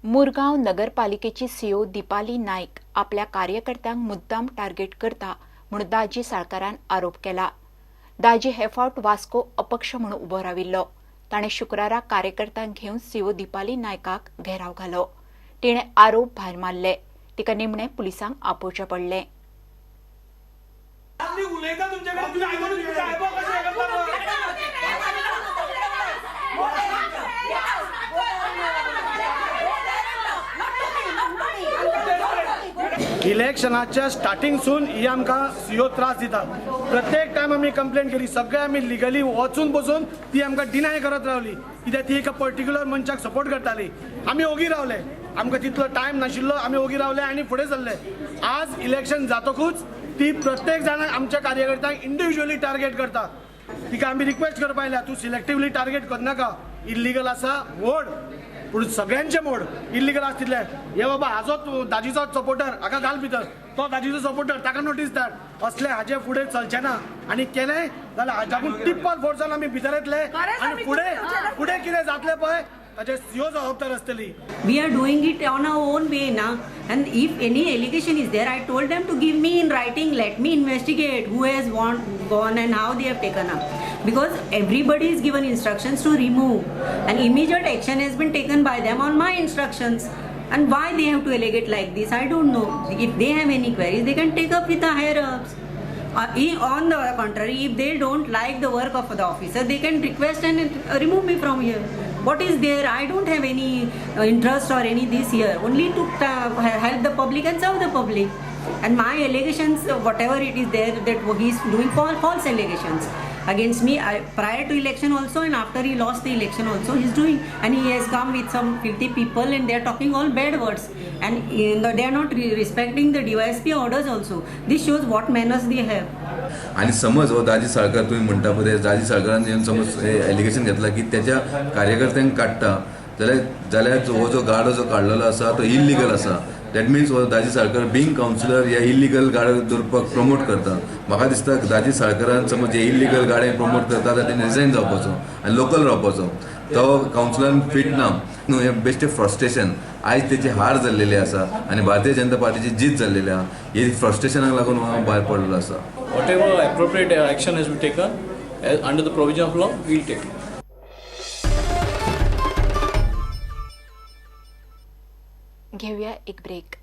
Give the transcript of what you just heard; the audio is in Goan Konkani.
मुरगांव नगरपालिकेची सीओ दीपाली नायक आपल्या कार्यकर्त्यांक मुद्दाम टार्गेट करता म्हूण दाजी साळकारान आरोप केला. दाजी हे फावट वास्को अपक्ष म्हूण उबो राविल्लो. ताणें शुक्रारा कार्यकर्त्यांक घेवन सीओ दीपाली नायकाक घेराव घालो. तिणें आरोप भायर मारले. तिका निमणें पुलिसांक आपोवचें पडलें. इलेक्शनाच्या स्टार्टिंगसून ही आमकां सीओ त्रास दिता. प्रत्येक टायम आमी कंप्लेन केली, सगळे आमी लिगली वचून बसून ती आमकां डिनाय करत रावली, कित्याक ती एका पर्टिक्युलर मनशाक सपोर्ट करताली. आमी ओगी रावले, आमकां तितलो टायम नाशिल्लो, आमी ओगी रावले आनी फुडें सरले. आज इलेक्शन जातकूच ती प्रत्येक जाणांक आमच्या कार्यकर्त्यांक इंडिविज्युअली टार्गेट करता. तिका आमी रिक्वेस्ट करपा आयल्या, तूं सिलेक्टिवली टार्गेट करनाका, इल्लिगल आसा मोड, पूण सगळ्यांचे मोड इल्लिगल आसा तितले. हे बाबा हाजो दाजीचो सपोर्टर हाका घाल भितर, तो दाजीचो सपोर्टर ताका नोटीस धाड, असले हाजे फुडें चलचें ना. आनी केलें जाल्यार हाज्याकून टिप्पल फोर्सान आमी भितर येतले आनी फुडें फुडें कितें जातलें पळय ताचे सीओ जबाबदार आसतली. We are doing it on our own way now, and if any allegation is there, I told them to give me in writing, let me investigate who has gone and how they have taken up, because everybody is given instructions to remove, and immediate action has been taken by them on my instructions. And why they have to allegate like this, I don't know. If they have any queries, they can take up with the higher ups. On the contrary, if they don't like the work of the officer, they can request and remove me from here. What is there? I don't have any interest or any this here. Only to help the public and serve the public. And my allegations, whatever it is there, that he is doing false allegations against me. Prior to election also, and after he lost the election also, he is doing. And he has come with some filthy people, and they are talking all bad words. And they are not respecting the DYSP orders also. This shows what manners they have. आनी समज हो दाजी साळकार तुमी म्हणटा पळय, दाजी साळकारान येवन समज एलिगेशन घेतला की त्याच्या कार्यकर्त्यांक काडटा जाल्यार हो जो गाडो जो काडलेलो आसा तो इल्लिगल आसा. That means हो दाजी साळकार बींग कावन्सिलर ह्या इल्लिगल गाडो दवरपाक प्रमोट करता. म्हाका दिसता दाजी साळकारान समज हे इल्लिगल गाडे प्रमोट करता जाल्यार तेणें रिजायन जावपाचो आनी लोकल रावपाचो. तो कावन्सिलरान फिट ना न्हू, हें बेश्टें फ्रस्ट्रेशन. आयज तेची हार जाल्लेली आसा आनी भारतीय जनता पार्टीची जीत जाल्लेली आहा. ही फ्रस्ट्रेशनाक लागून हांव भायर पडलेलो आसा. Whatever appropriate action has been taken under the provision of law, we will take it. घेऊया एक ब्रेक.